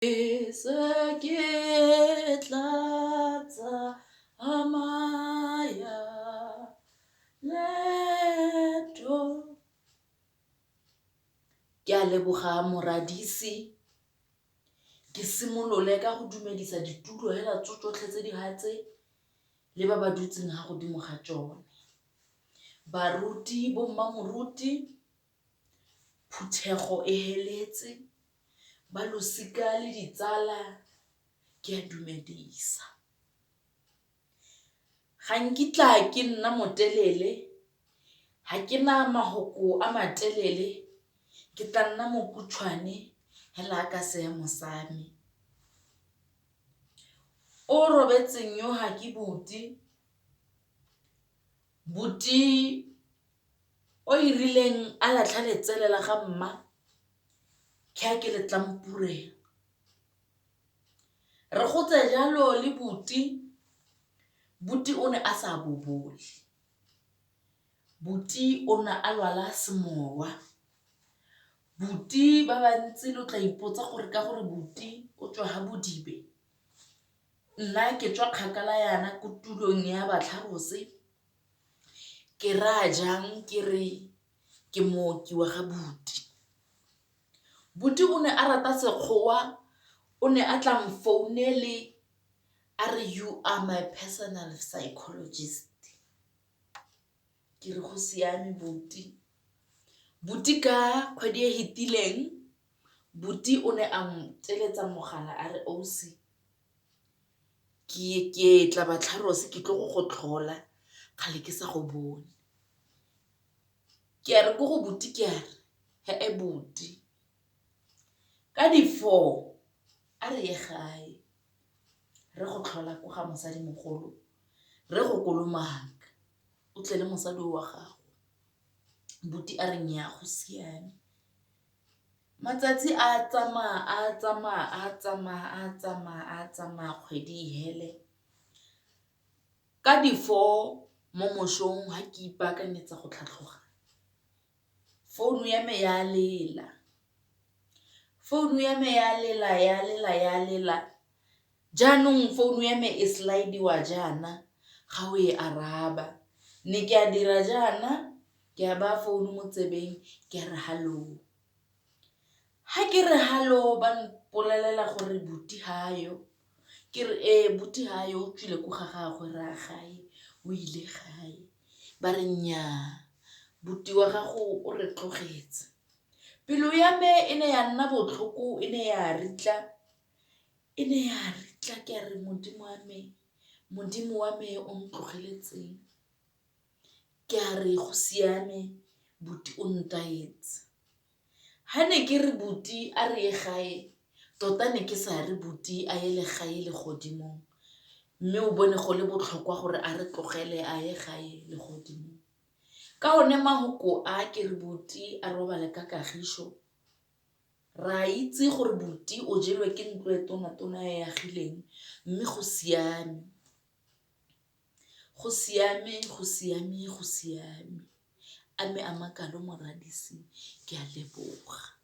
Se ke tla tsamaya leeto. Ke a leboga moradisi, ke simolole ka go dumedisa ditulo fela tse tsotlhe tse di tse le ba ba dutseng fa godimo ga tsone. Baruti, bo mmamoruti, phuthego e feletse, ba losika le ditsala ke a dumedisa. Ga nkitla ke nna motelele, ga ke na mafoko a matelele ke tla nna mokhutswane fela ka seemo sa me. O robetseng yo ga ke buti, buti o e rileng a latlha letsele la ga mma ke ga ke le tlampurela. Re gotse jalo le buti, buti o ne a sa bobole, buti o ne a lwala semowa, buti ba bantsi lo tla ipotsa gore ka gore buti o tswa ga Bodibe nna ke tswa kgakala yana ko tulong ya Batlharos ke raya jang ke re ke mooki wa ga buti. Buti o ne a rata Sekgowa, o ne a tla nfounele a re you are my personal psychologist, ke re go siame buti. Buti ka kgwedi e fetileng buti o ne a nteletsa mogala a re ausi ke tla Batlharos ke tlo go go tlhola kgale ke sa go bone. Ke a re ko go buti ke a re he-eh buti ka di-four a re ye gae re go tlhola ko ga mosadimogolo re go kolomaka o tle le mosadi o wa gago. Buti a re nnyaa go siame. Matsatsi a tsamaya a tsamaya a tsamaya a tsamaya a tsamaya kgwedi e fele. Ka di-four mo mosong ga ke ipaakanyetsa go tlhatlhoga, founu ya me ya lela, founu ya me ya lela ya lela ya lela jaanong founu ya me e slide-iwa jaana ga o e araba, ne ke a dira jaana ke a baya founu mo tsebeng ke a re hallo. Ga ke re hallo ba mpolelela gore buti ga yo, ke re ee buti ga yo o tswile ko ga gagwe re ya gae o ile gae, ba re nnyaa buti wa gago o re tlogetse. Pelo ya me e ne ya nna botlhoko e ne ya ritla, e ne ya ritla ke a re Modimo wa me, Modimo wa me o ntlogeletseng. Ke a re go siame buti o ntaetse. Ha ne ke re buti a re ye gae, tota ne ke sa re buti a ye legae legodimong, mme o bone go le botlhokwa gore a re tlogele a ye gae legodimong. Ka one mafoko a ke re buti a robale ka kagiso, re a itse gore buti o jelwe ke ntlo e tona-tona e agileng mme go siame. Go siame, go siame, go siame. A me a makalo moradisi ke a leboga.